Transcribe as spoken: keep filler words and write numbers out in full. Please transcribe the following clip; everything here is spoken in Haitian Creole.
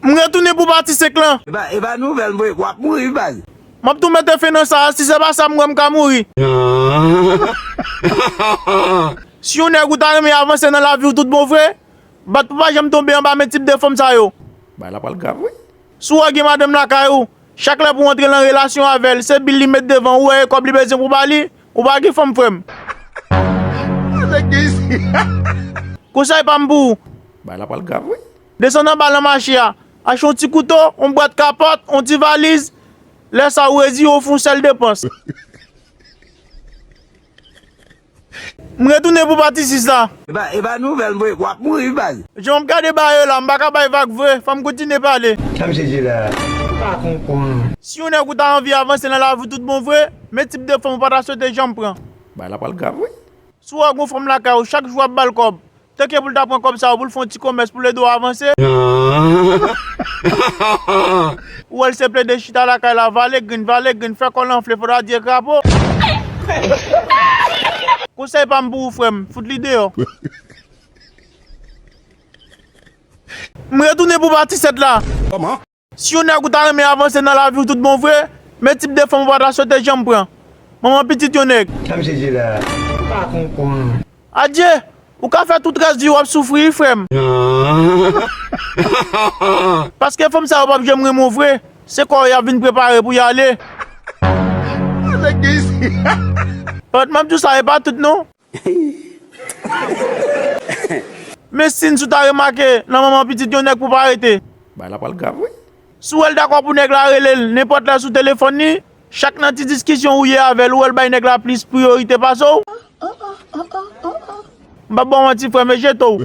M retounen pou pati senk lan. E pa, e pa nouvèl, mwen, w ap mouri, wi, baz. M ap tou mete fen nan sa a, si se pa sa, m wè m ka mouri. Si yon nèg ou ta renmen avanse nan lavi w tout bon vre, bat pou pa janm tonbe anba men tip de fanm sa yo. Bagay la pral grav, wi. Si w gen madanm lakay ou, chak lè pou w antre nan relasyon avè l, se bil li met devan ou, e kòb li bezwen pou ba li, ou pa gen fanm, frè m. Konsèy pa m pou ou. Bagay la pral grav, wi. Desann anba nan mache a. Achte yon ti kouto, yon bwat kapòt, yon ti valiz. Lè sa ou reziye w fè yon sèl depans. M retounen pou pati sis la. E pa, e pa nouvèl, mwen, w ap mouri, wi, baz. Jan m ap gade bagay yo la, m pa ka bay vag vre, fò m kontinye pale. Sa misye di la, m pa konprann. Si yon nèg ou ta anvi avanse nan lavi tout bon vre, men tip de fanm ou pa ta swete janm pran. Bagay la pral grav, wi. Si w wè gon fanm lakay ou, chak jou w ap ba l kòb, tanke pou l ta pran kòb sa yo pou l fè yon ti komès pou l ede w avanse. Ou wè l se plede chita lakay la, vale grenn, vale grenn, fè kò l anfle, fò ta di e krapo. Konsèy pa m pou ou, frè m, fout li deyò. M retounen pou pati sèt la. Kòman? Si yon nèg ou ta renmen avanse nan lavi w tout bon vre, men tip de fanm ou pa ta swete janm pran. Manman pitit yon nèg. Sa misye di la, m pa konprann. Adye, ou ka fè tout rès vi w ap soufri, wi, frè m. Paske fanm sa yo p ap janm renmen w vre. Se kò yo y ap vin prepare pou y ale. Parèt m ap di w sa, e pa tout non. Men siy si w ta remake nan manman pitit yon nèg pou pa rete. Bagay la pral grav, wi. Si w wè l dakò pou nèg la rele l nenpòt lè sou telefòn li, chak nan ti diskisyon ou ye avè l, ou wè l bay nèg la plis priyorite pase w. M p ap ba w manti, frè m, e jete w.